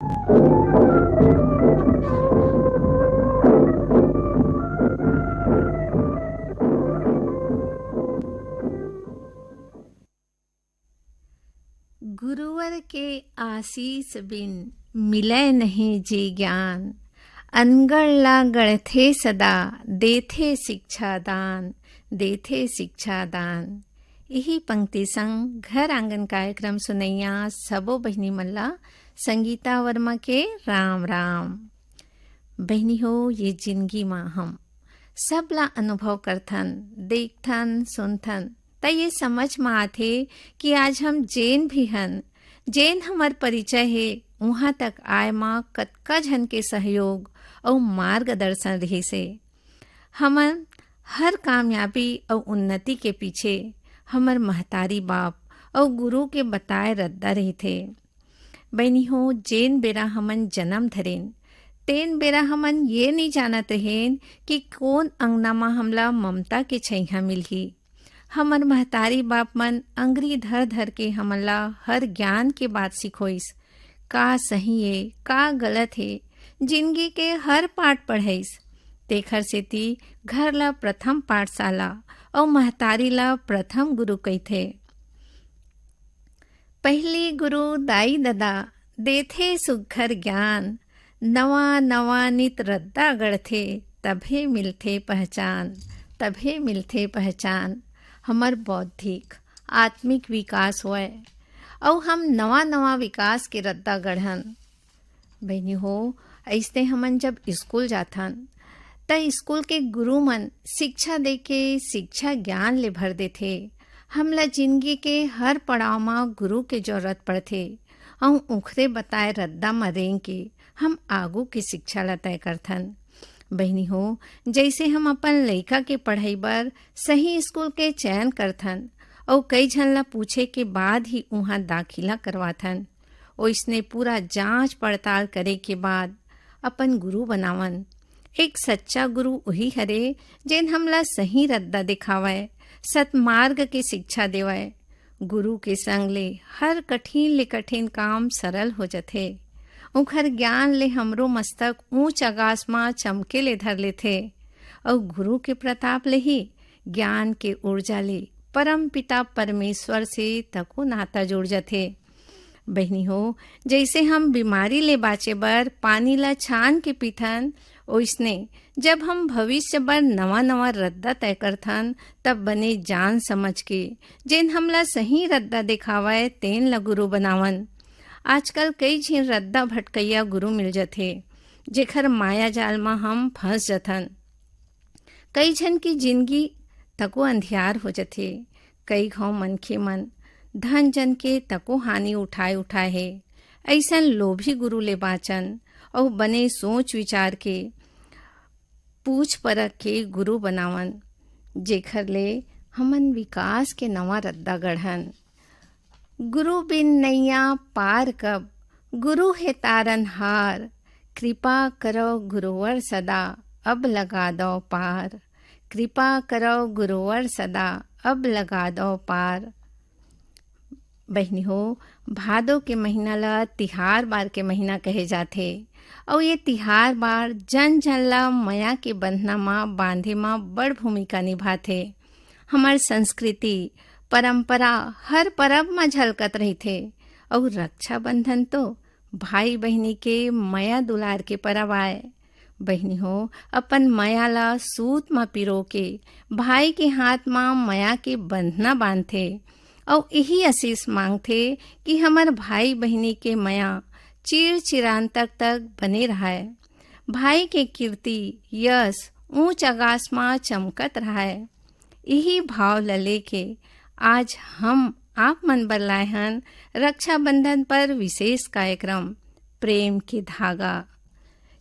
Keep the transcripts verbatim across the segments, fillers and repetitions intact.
गुरुवर के आशीष बिन मिलय नहीं जे ज्ञान, अनगढ़ ला गढ़थे सदा, देथे शिक्षा दान, देथे शिक्षा दान। इही पंक्ति संग घर आंगन कार्यक्रम सुनैया सबो बहिनी मन ला संगीता वर्मा के राम राम। बहिनी हो, ये जिंदगी मा हम सब ला अनुभव करथन, देखथन, सुनथन, त ये समझ मा आथे कि आज हम जेन भी हन, जेन हमर परिचय हे, उहाँ तक आय मा कतका झन के सहयोग अउ मार्गदर्शन रिहिस हे। हमन हर कामयाबी अउ उन्नति के पीछे हमर महतारी बाप अउ गुरु के बताए रद्दा रहिथे। बहिनी हो, जेन बेरा हमन जनम धरेन, तेन बेरा हमन ये नइ जानत रहेन कि कोन अंगना म हमला ममता के छइहां मिलही। हमर महतारी बाप मन अंगरी धर धर के हमन ला हर ज्ञान के बात सिखोइस, का सही ए, का गलत हे, जिनगी के हर पाठ पढ़इस। तेखर सेती घर ला प्रथम पाठशाला अउ महतारी ला प्रथम गुरु कहिथे। पहिली गुरु दाई ददा देथे सुग्घर ज्ञान, नवा नवा नित रद्दा गढ़थे, तभे मिलथे पहचान, तभे मिलथे पहचान। हमर बौद्धिक, आत्मिक विकास होय, अउ हम नवा नवा विकास के रद्दा गढ़न। बहिनी हो, अइसने हमन जब स्कूल जाथन, त स्कूल के गुरु मन शिक्षा देके शिक्षा ज्ञान ले भर देथे। हमला जिनगी के हर पड़ाव म गुरु के जरूरत पड़थे, अउ उखरे बताए रद्दा म रेंग के हम आगू के शिक्षा ला तय करथन। बहिनी हो, जइसे हम अपन लइका के पढ़ई बर सही स्कूल के चयन करथन, अउ कई झन ला पूछे के बाद ही उहाँ दाखिला करवाथन, ओइसने पूरा जांच पड़ताल करे के बाद अपन गुरु बनावन। एक सच्चा गुरु उही हरे, जेन हमला सही रद्दा देखावय, सतमार्ग के शिक्षा देवय। गुरु के संग ले हर कठिन ले कठिन काम सरल हो जथे। उंखर ज्ञान ले हमरो मस्तक ऊंच आकाश म चमके ले धर लेथे। अउ गुरु के प्रताप ले ही, ज्ञान के ऊर्जा ले परम पिता परमेश्वर से तको नाता जुड़ जथे। बहिनी हो, जइसे हम बीमारी ले बाँचे बर पानी ला छान के पीथन, ओइसने जब हम भविष्य बर नवा-नवा रद्दा तय करथन, तब बने जान समझ के, जेन हमला सही रद्दा देखावय, तेन ला गुरु बनावन। आजकल कई झिन रद्दा भटकइया गुरु मिल जथे, जेखर माया जाल म हम फंस जथन। कई झन की जिनगी तको अंधियार हो जथे। कई घांव मनखे मन धन जन के तको हानि उठाए उठाए हे। अइसन लोभी गुरु ले बाँचन अउ बने सोच विचार के, पूछ परख के गुरु बनावन, जेखर ले हमन विकास के नवा रद्दा गढ़न। गुरु बिन नैया पार कब, गुरु हे तारनहार। कृपा करव गुरुवर सदा, अब लगा दव पार। कृपा करव गुरुवर सदा, अब लगा दव पार। बहिनी हो, भादो के महीना ल तिहार बार के महीना कहे जाथे, अउ ये तिहार बार जन जन ल मया के बंधना म बांधे म बड़ भूमिका निभाथे। हमर संस्कृति, परंपरा हर परब म झलकत रहिथे, अउ रक्षाबंधन तो भाई बहिनी के मया दुलार के परब आय। बहिनी हो, अपन मया ला सूत म पिरो के भाई के हाथ म मया के बंधना बांधथे, अउ इही आशीष मांगथे कि हमर भाई बहिनी के मया चिर चिरांतर तक बने रहय। भाई के कीर्ति, यश ऊंच आकाश म चमकत रहय। इही भाव ल लेके आज हम आप मन बर लाए हन रक्षाबंधन पर विशेष कार्यक्रम प्रेम के धागा।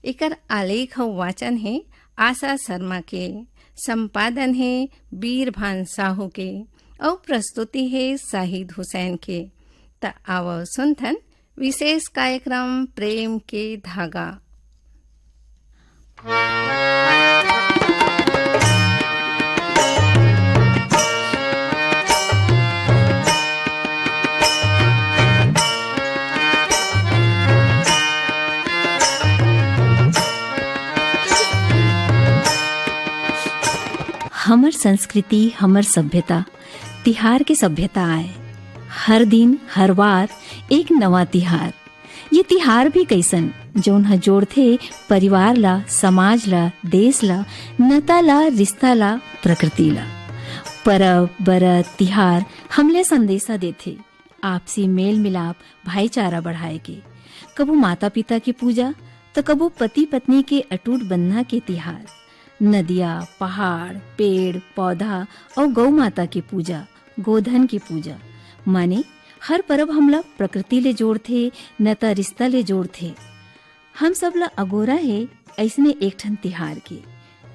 एकर आलेख अउ वाचन हे आशा शर्मा के, संपादन हे बीरभान साहू के, अउ प्रस्तुति हे शाहिद हुसैन के। त आवव सुनथन विशेष कार्यक्रम प्रेम के धागा। हमर संस्कृति, हमर सभ्यता, तिहार के सभ्यता आय। हर दिन, हर वार एक नवा तिहार। ये तिहार भी कइसन, जौन ह जोड़थे परिवार ला, समाज ला, देश ला, नता ला, रिश्ता ला, प्रकृति ला। परब, बरत, तिहार हमले संदेशा देथे, आपसी मेल मिलाप, भाईचारा बढ़ाए के। कभू माता पिता के पूजा, त कभू पति पत्नी के अटूट बंधना के तिहार। नदिया, पहाड़, पेड़, पौधा अउ गौ माता के पूजा, गोधन के पूजा, माने हर परब हमला प्रकृति ले जोड़थे, न त रिश्ता ले जोड़थे। हम सब ला अगोरा हे अइसने एक ठन तिहार के,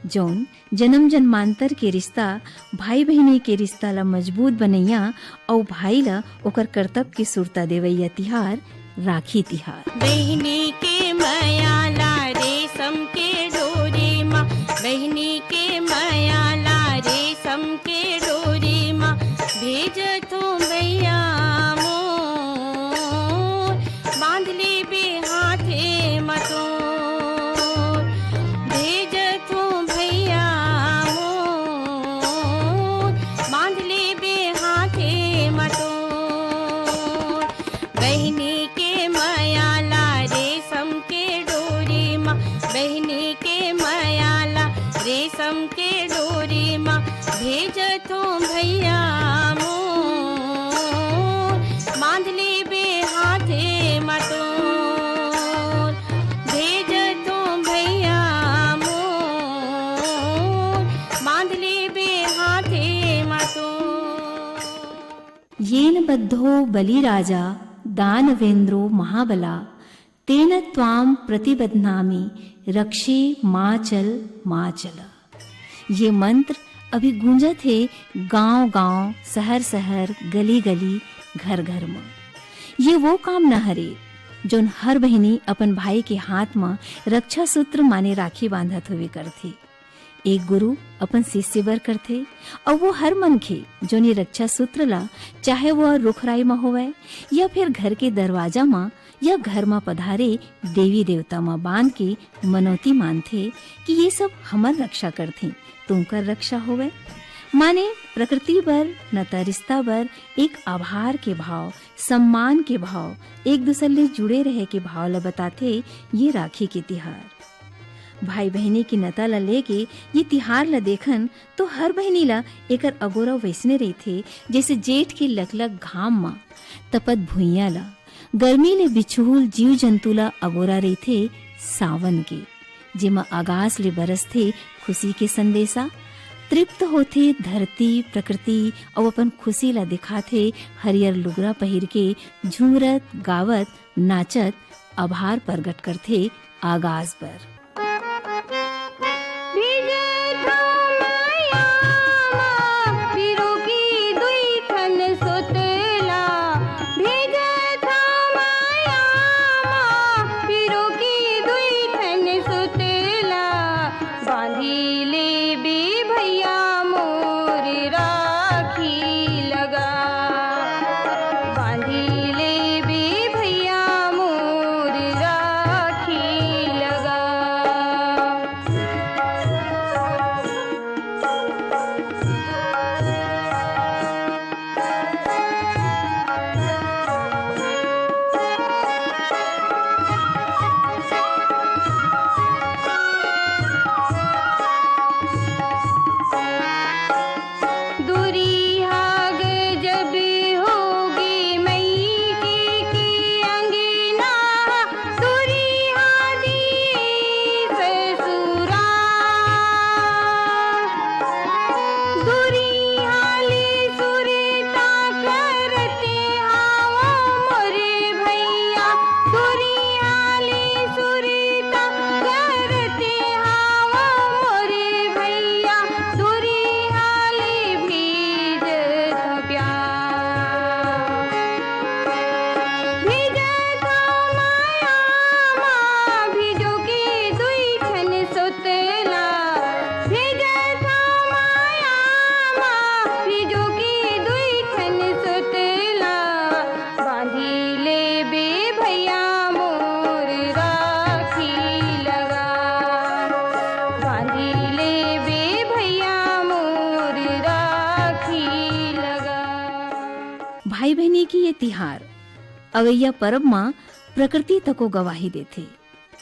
जौन जन्म जन्मांतर के रिश्ता, भाई बहिनी के रिश्ता ला मजबूत बनइया अउ भाई ला ओकर करतब के सुरता देवइया तिहार, राखी तिहार। बहिनी के मया ला रेशम के डोरी मा, बहिनी के मया ला रेशम के डोरी मा, भेजथों भैया मोर, बांध लेबे हाथे मा तोर। भेजथों भैया मोर, बांध लेबे हाथे मा तोर। बहिनी के मया ला रेशम के डोरी मा, बहिनी के मया ला रेशम के डोरी मा, भेजथों भैया मोर, बांध लेबे हाथे मा तोर। भेजथों भैया मोर, बांध लेबे हाथे मा तोर। येन बद्धो बलिराजा दानवेंद्रो महाबला, तेन त्वां प्रतिबध्नामि रक्षे माचल माचल। ये मंत्र अभी गूंजत हे गांव-गांव, शहर-शहर, गली-गली, घर-घर म। ये वो कामना हरे, जोन हर बहिनी अपन भाई के हाथ म रक्षा सूत्र माने राखी बांधत हुए करथे। एक गुरु अपन शिष्य बर करथे, अउ वो हर मनखे, जोन ये रक्षा सूत्र ला, चाहे वो रुखराई म होवय या फिर घर के दरवाजा म या घर म पधारे देवी देवता म बांध के मनौती मानथे कि ये सब हमर रक्षा करथे, तुंकर रक्षा होवय। माने प्रकृति बर, नता रिश्ता बर एक आभार के भाव, सम्मान के भाव, एक दूसर ले जुड़े रहे के भाव ला बताथे ये राखी के तिहार। भाई बहिनी के नता ला लेके ये तिहार ला देखन तो हर बहिनी ला एकर अगोरा वैसने रहिथे, जैसे जेठ के लकलक घाम म तपत भुइयां ला, गर्मी ले बिछुहुल जीव जंतु ला अगोरा रहिथे सावन के, जेमा आगास ले बरसथे खुशी के संदेशा। तृप्त होथे धरती, प्रकृति अउ अपन खुशी ला दिखाथे हरियर लुगरा पहिर के, झूमरत, गावत, नाचत आभार प्रगट करथे आगास बर। भेजथों मया मा पिरोकी दुई ठन सुतला, भेजथों मया मा पिरोकी दुई ठन सुतला, बांधी लेबे भैया मोर राखी लगा, बांधी लेबे भैया मोर राखी लगा। तिहार अवइया परब म प्रकृति तको गवाही देथे।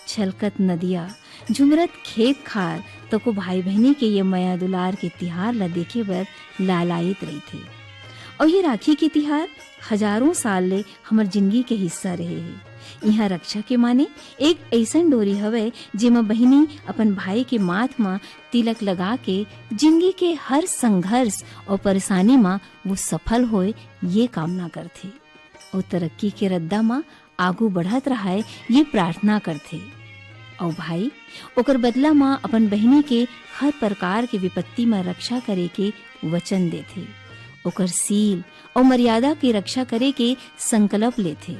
छलकत नदिया, झुमरत खेत खार तको भाई बहिनी के ये मया दुलार के तिहार ल देखे बर लालायित रहिथे। अउ ये राखी के तिहार हजारों साल ले हमर जिनगी के हिस्सा रहे हे। इहाँ रक्षा के माने एक अइसन डोरी हवय, जेमा बहिनी अपन भाई के माथ म तिलक लगा के जिनगी के हर संघर्ष अउ परेशानी म वो सफल होय, ये कामना करथे। अउ तरक्की के रद्दा म आगू बढ़त रहय, ये प्रार्थना करथे। अउ भाई ओकर बदला म अपन बहिनी के हर प्रकार के विपत्ति म रक्षा करे के वचन देथे। ओकर सील अउ मर्यादा के रक्षा करे के संकल्प लेथे।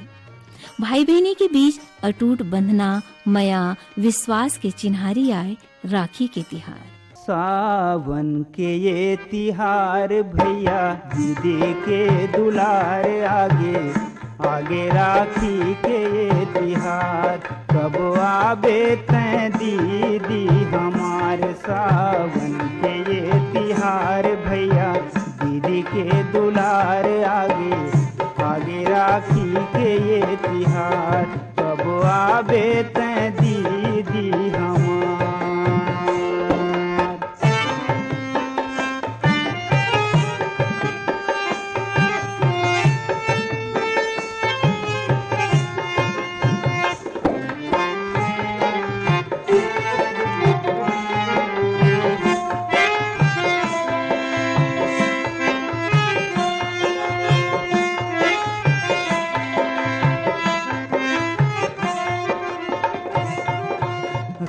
भाई बहिनी के बीच अटूट बंधना, मया, विश्वास के चिन्हारी आय राखी के तिहार। सावन के ये तिहार भैया, दीदी के दुलार आगे, आगे राखी के ये तिहार। कब आबे तैं दीदी हमार, सावन के ये तिहार भैया, दीदी के दुलार आगे, आगे राखी के ये तिहार। कब आबे तैं दीदी हमार।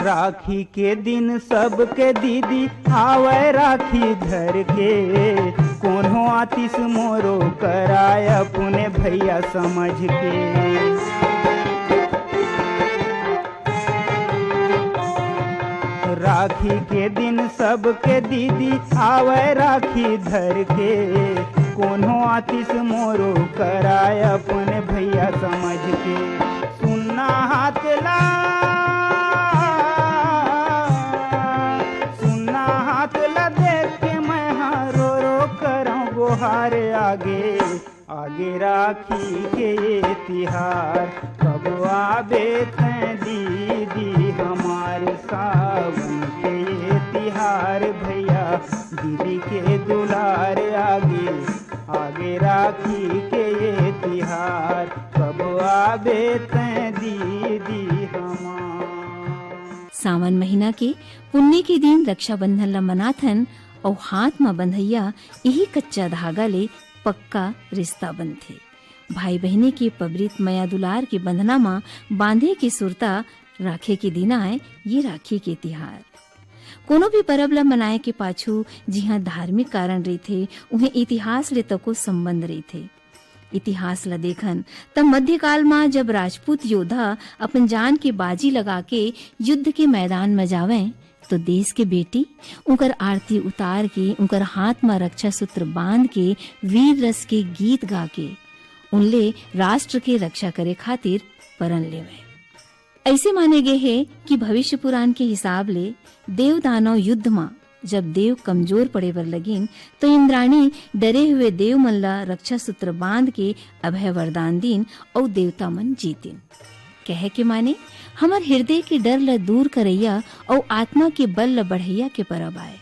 राखी के दिन सबके दीदी आवय राखी धर के, कोनो आतिस मोरो कराय अपने भैया समझ के। राखी के दिन सबके दीदी आवय राखी धर के, कोनो आतिस मोरो कराय अपन भैया समझ के। सुन्ना हाथ ला, सुन्ना हाथ ला देख के मैं हा रो रो करौं गोहार आगे। आगे राखी के ये तिहार, कब आबे तैं दीदी हमार। सावन के ये तिहार भैया, दीदी के दुलार आगे। आगे राखी के ये तिहार, कब आबे तैं दीदी हमार। सावन महीना के पुन्नी के दिन रक्षाबंधन ल मनाथन अउ हाथ म बंधइया इही कच्चा धागा ले पक्का रिश्ता बनथे। भाई बहिनी के पबरित मया दुलार के बंधना म बांधे के सुरता राखे के दिन आय ये राखी के तिहार। कोनो भी परब ल मनाए के पाछू जिहां धार्मिक कारण रहिथे, उहें इतिहास ले तको संबंध रहिथे। इतिहास ल देखन त मध्यकाल म जब राजपूत योद्धा अपन जान के बाजी लगा के युद्ध के मैदान म जावंय, तो देश के बेटी उंकर आरती उतार के, उंकर हाथ म रक्षा सूत्र बांध के, वीर रस के गीत गा के, उनले राष्ट्र के रक्षा करे खातिर परन लेवय। अइसे माने गे हे कि भविष्य पुराण के हिसाब ले देव दानव युद्ध म जब देव कमजोर पड़े बर लगिन, तो इंद्राणी डरे हुए देव मन ला रक्षा सूत्र बांध के अभय वरदान दीन अउ देवता मन जीतिन। कहे के माने, हमर हृदय के डर ल दूर करइया अउ आत्मा के बल ल बढ़इया के परब आय।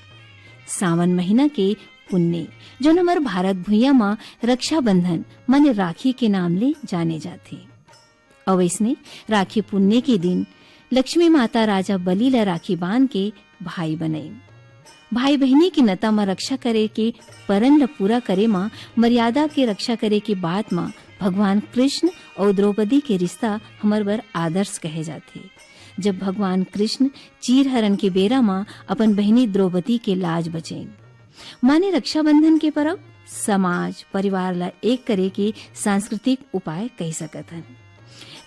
सावन महीना के पुन्नी, जोन हमर भारत भुइयां म रक्षाबंधन माने राखी के नाम ले जाने जाथे। अउ अइसने राखी पुन्नी के दिन लक्ष्मी माता राजा बलि ल राखी बांध के भाई बनइन। भाई बहिनी के नता म रक्षा करे के परन ल पूरा करे म, मर्यादा के रक्षा करे के बात म भगवान कृष्ण अउ द्रौपदी के रिश्ता हमर बर आदर्श कहे जाथे। जब भगवान कृष्ण चीरहरण के बेरा म अपन बहिनी द्रौपदी के लाज बचइन, माने रक्षाबंधन के परब समाज, परिवार ला एक करे के सांस्कृतिक उपाय कहि सकत हन।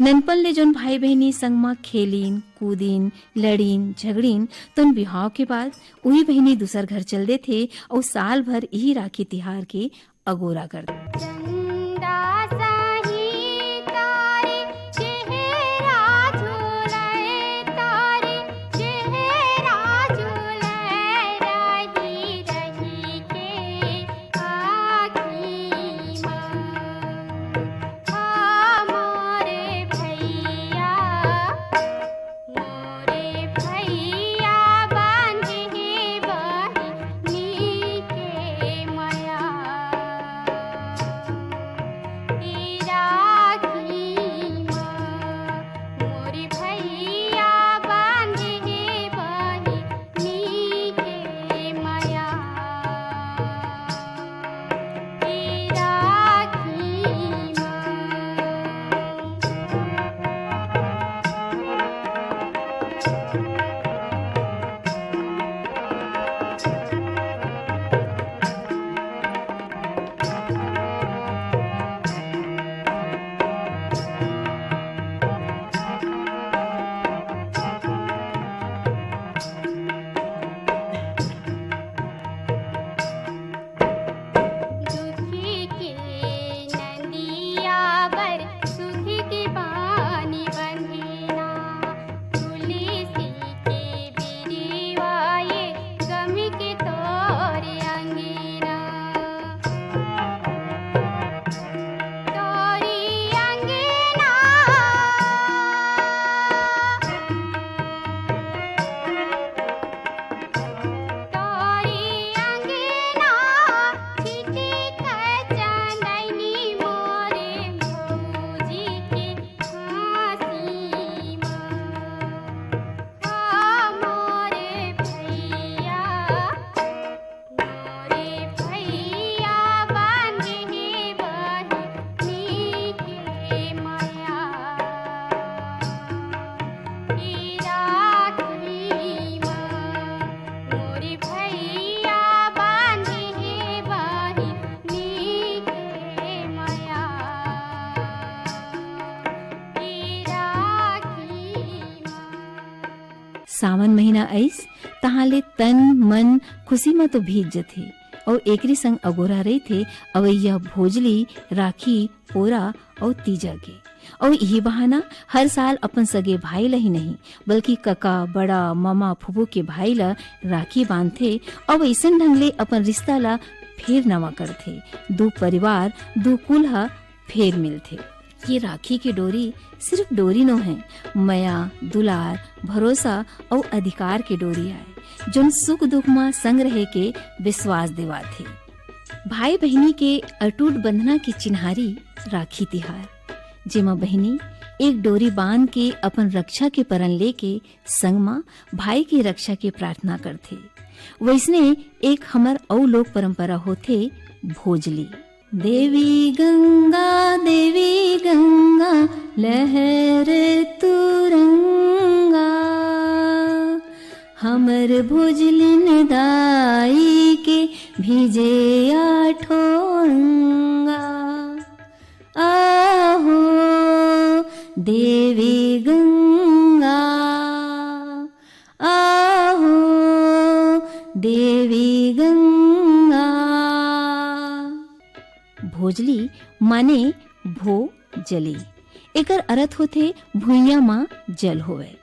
ननपन ले जोन भाई बहिनी संग म खेलिन, कूदिन, लड़िन, झगड़िन, तोन बिहाव के बाद उही बहिनी दूसर घर चल देथे अउ साल भर इही राखी तिहार के अगोरा कर देथे। चंदा सही तारे चेहरा झूले, तारे चेहरा झूले, रही रही के आँखी मा। भैया बांधे बहिनी के मया के राखी मा। दुखी के नंदिया बर सुखी के बानी बंधेना, तुलसी के बिरिवा ये गमी के तोरे अंगेना। तोरी अंगेना, तोरी अंगेना, छिटिक चंदैनी मोरे भौजी के हाँसी मा। हाँ मोरे भैया, मोरे भैया बांधे बहिनी के मया के राखी मा। मोरे भैया बांधे बहिनी के मया के राखी मा। सावन महीना आइस, तहाँ ले तन मन खुशी म तो भीज जथे। अउ एकरे संग अगोरा रहिथे अवइया भोजली, राखी, पोरा अउ तीजा के। अउ इही बहाना हर साल अपन सगे भाई ल ही नहीं, बल्कि कका, बड़ा, ममा, फूफू के भाई ल राखी बांधथे अउ अइसन ढंग ले अपन रिश्ता ल फेर नवा करथे। दू परिवार, दू कुल ह फेर मिलथे। ये राखी के डोरी सिर्फ डोरी नो है, मया, दुलार, भरोसा अउ अधिकार के डोरी आय, जोन सुख दुख म संग रहे के विश्वास देवाथे। भाई बहिनी के अटूट बंधना के चिन्हारी राखी तिहार, जेमा बहिनी एक डोरी बांध के अपन रक्षा के परन लेके संग म भाई के रक्षा के प्रार्थना करथे। वइसने एक हमर अउ लोक परंपरा होथे भोजली। देवी गंगा, देवी गंगा, लहर तुरंगा, हमर भोजलिन दाई के भीजे आठो अंगा। आहो देवी गंगा, आहो देवी गंगा। भोजली माने भो जली। एकर अर्थ होथे भुइयां म जल होवय।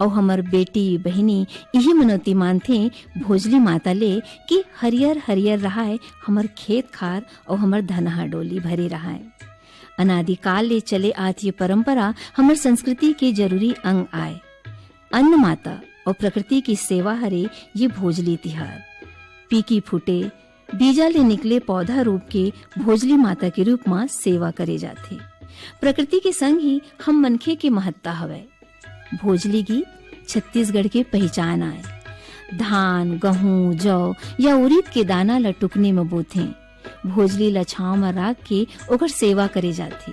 अउ हमर बेटी बहिनी इही मनौती मानथे भोजली माता ले कि हरियर हरियर रहाय हमर खेत खार अउ हमर धनहा डोली भरे रहाय। अनादिकाल ले चले आत ये परंपरा हमर संस्कृति के जरूरी अंग आय। अन्न माता अउ प्रकृति के सेवा हरे ये भोजली तिहार। पीकी फूटे, बीजा ले निकले पौधा रूप के भोजली माता के रूप म सेवा करे जाथे। प्रकृति के संग ही हम मनखे के महत्ता हवय। भोजली गीत छत्तीसगढ़ के पहिचान आय। धान, गहूं, जौ या उरिद के दाना ल टुकनी म बोथें। भोजली ल छांव म राख के ओकर सेवा करे जाथे।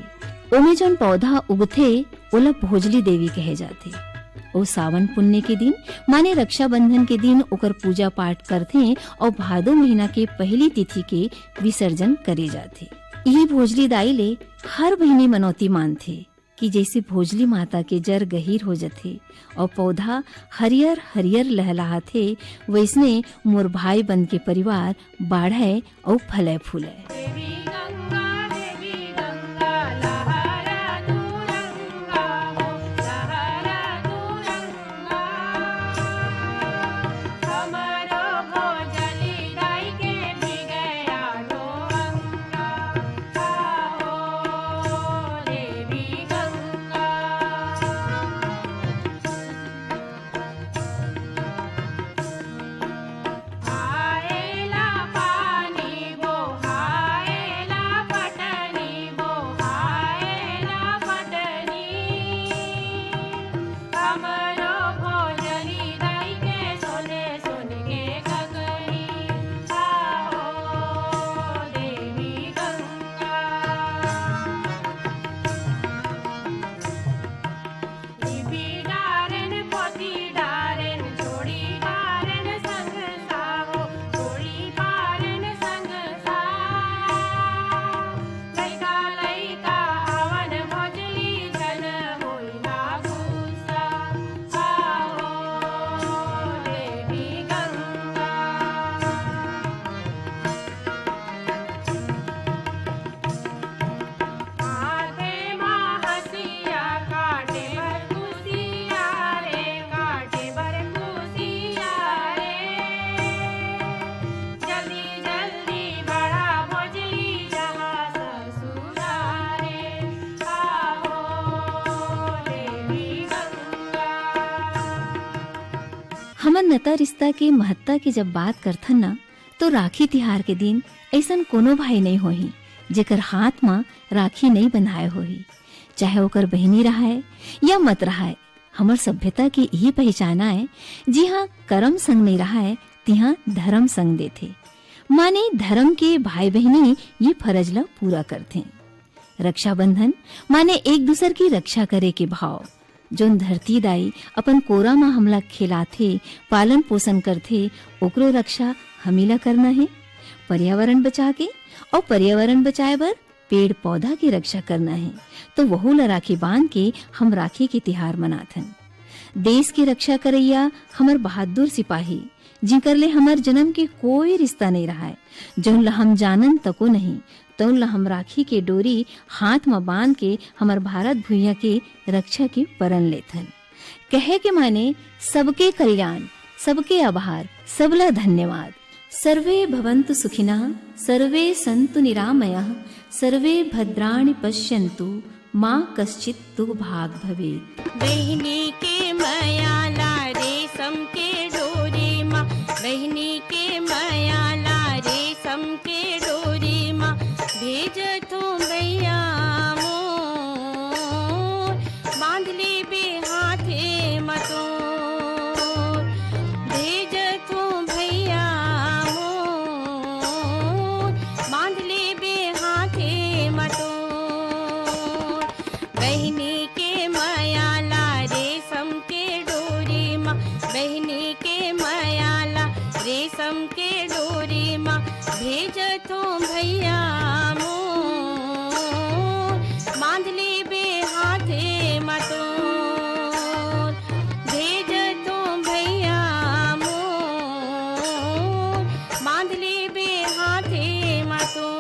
ओमे जौन पौधा उगथे, ओला भोजली देवी कहे जाथे। ओ सावन पुन्नी के दिन, माने रक्षाबंधन के दिन ओकर पूजा पाठ करथे अउ भादो महीना के पहिली तिथि के विसर्जन करे जाथे। इही भोजली दाई ले हर बहिनी मनौती मानथे कि जइसे भोजली माता के जर गहीर हो जथे अउ पौधा हरियर हरियर लहलहाथे, वइसने मोर भाई बंद के परिवार बाढ़य अउ फलय फूलय। हमर नता रिश्ता के महत्ता के जब बात करथन ना, तो राखी तिहार के दिन अइसन कोनो भाई नइ होही, जेकर हाथ म राखी नइ बंधाए होही। चाहे ओकर बहिनी रहाय या मत रहाय, हमर सभ्यता के इही पहिचान आय, जिहां करम संग नइ रहाय, तिहां धरम संग देथे। माने धरम के भाई बहिनी ये फरज ल पूरा करथें। रक्षाबंधन माने एक दूसर की रक्षा करे के भाव। जोन धरती दाई अपन कोरा म हमला खिलाथे, पालन पोषण करथे, ओकरो रक्षा हमी ला करना हे। पर्यावरण बचा के, अउ पर्यावरण बचाए बर पेड़ पौधा के रक्षा करना हे, तो वहू ला राखी बांध के हम राखी के तिहार मनाथन। देश के रक्षा करइया हमर बहादुर सिपाही, जिकर ले हमर जन्म के कोई रिश्ता नइ रहाय, जउन ला हम जानन तको नहीं, तउन ला हम राखी के डोरी हाथ म बांध के हमर भारत भुइयां के रक्षा के परन लेथन। कहे के माने, सबके कल्याण, सबके आभार, सबला धन्यवाद। सर्वे भवन्तु सुखिनः, सर्वे सन्तु निरामयाः, सर्वे भद्राणि पश्यन्तु, मा कश्चित् दुःखभाग् भवेत्। बहिनी के मया ला रेशम के डोरी मा, बहिनी के मया ला रेशम के डोरी मा, भेजथों भैया मोर, बांध लेबे हाथे म तोर, भेजथों भैया मोर, बांध लेबे हाथे म तोर। बहिनी के मया ला रेशम के डोरी मा, बहिनी के मया ला रेशम के डोरी मा, भेजथों भैया मोर, बांध लेबे हाथे म तोर, भेजथों भैया मोर, बांध लेबे हाथे म तोर।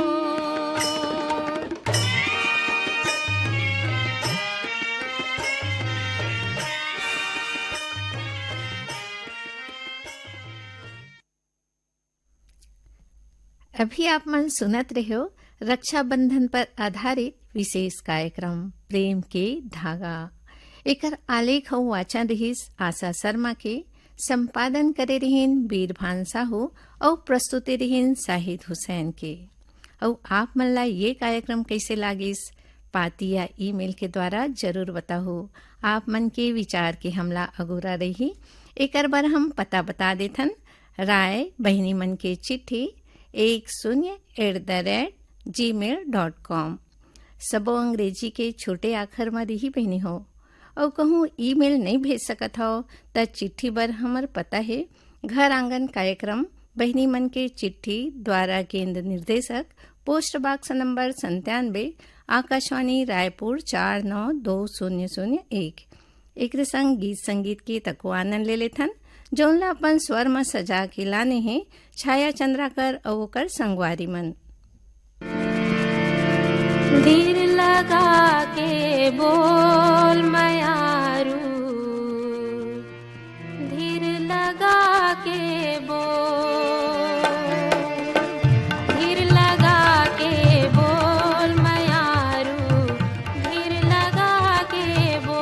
अभी आप मन सुनत रहे हो रक्षाबंधन पर आधारित विशेष कार्यक्रम प्रेम के धागा। एकर आलेख अउ वाचन रहिस आशा शर्मा के, संपादन करे रहिन बीरभान साहू अउ प्रस्तुति रहिन शाहिद हुसैन के। अउ आप मन ला ये कार्यक्रम कइसे लागिस, पाती या ईमेल के द्वारा जरूर बताहू। आप मन के विचार के हमला अगोरा रही, एकर बर हम पता बता देथन। राय बहिनी मन के चिट्ठी एक शून्य at the rate gmail dot com। सबो अंग्रेजी के छोटे आखर म रही बहिनी हो। अउ कहूँ ईमेल नइ भेज सकत हव, त चिट्ठी बर हमर पता हे घर आंगन कार्यक्रम बहिनी मन के चिट्ठी, द्वारा केंद्र निर्देशक, पोस्ट बॉक्स नंबर संतानबे, आकाशवाणी रायपुर चार नौ दो शून्य शून्य एक। एकरे संग गीत संगीत के तको आनंद ले लेथन, जौन ला अपन स्वर म सजा के लाने हे छाया चंद्राकर अउ ओकर संगवारी मन। धीर लगा के बोल मयारू, धीर लगा के बोल, धीर लगा के बोल मयारू, धीर लगा के बोल।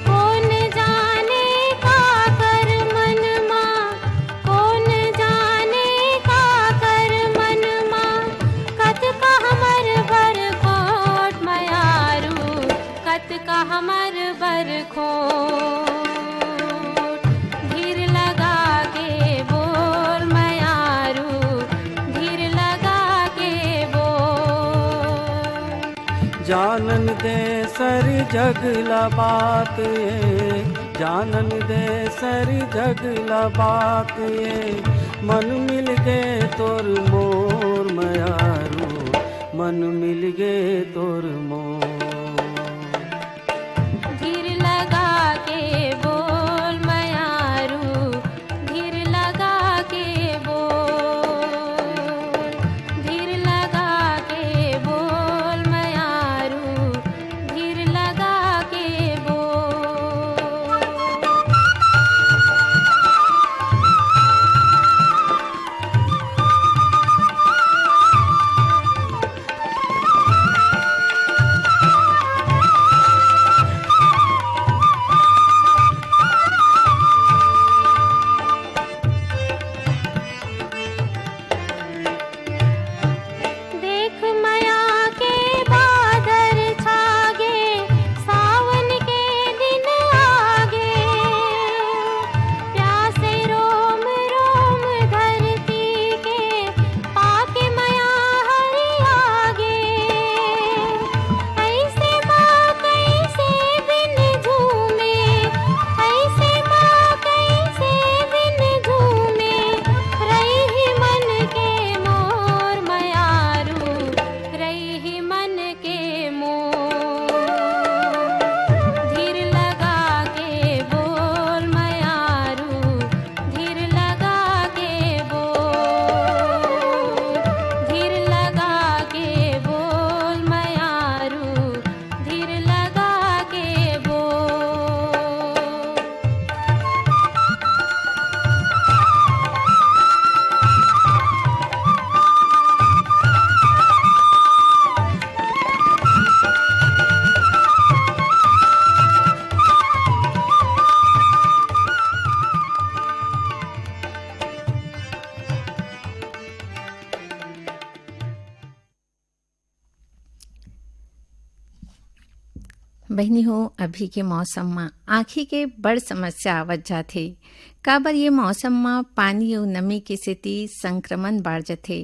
कोन जाने का कर मन मा, कोन जाने का कर मन मा, कतका हमर बर खोट मयारू, कतका हमर बर खोट। धीर लगा के बोल मयारू, धीर लगा के बोल। जानन दे सरी जग ला बात ए, जानन दे सरी जग ला बात ए, मन मिल गे तोर मोर मयारू, मन मिल गे तोर मोर। धीर लगा के बोल मयारू, धीर लगा के बोल, धीर लगा के बोल मयारू, धीर लगा के बोल। बहिनी हो, अभी के मौसम म आँखी के बड़ समस्या आवत जाथे, काबर ये मौसम म पानी अउ नमी के सेती संक्रमण बाढ़ जथे,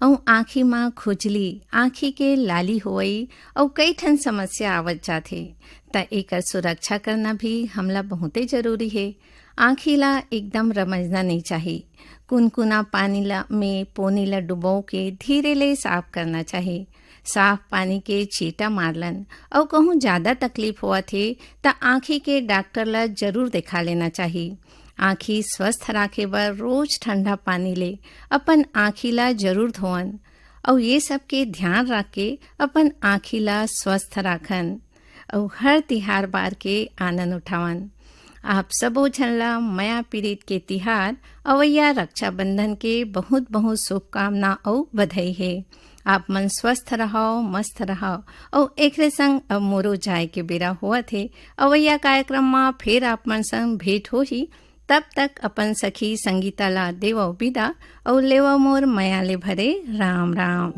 अउ आँखी म खुजली, आँखी के लाली होवई अउ कई ठन समस्या आवत जाथे। त एकर सुरक्षा करना भी हमला बहुते जरूरी हे। आँखी ला एकदम रमजना नइ चाही। कुनकुना पानी ला में पोनी ला डुबो के धीरे ले साफ करना चाही। साफ पानी के छींटा मारलन अउ कहूँ ज्यादा तकलीफ होवत हे, त आँखी के डॉक्टर ला जरूर देखा लेना चाही। आँखी स्वस्थ राखे बर रोज ठंडा पानी ले अपन आँखी ला जरूर धोवन अउ ये सब के ध्यान रख के अपन आँखी ला स्वस्थ राखन अउ हर तिहार बार के आनंद उठावन। आप सबो झन ला मया पीरित के तिहार अवैया रक्षाबंधन के बहुत बहुत शुभकामना अउ बधाई हे। आप मन स्वस्थ रहव, मस्त रहव अउ एकरे संग अब मोरो जाए के बेरा होवत हे। अवैया कार्यक्रम म फेर आप मन संग भेंट होही। तब तक अपन सखी संगीता ला देवव बिदा अउ लेवव मोर मया ले भरे राम राम।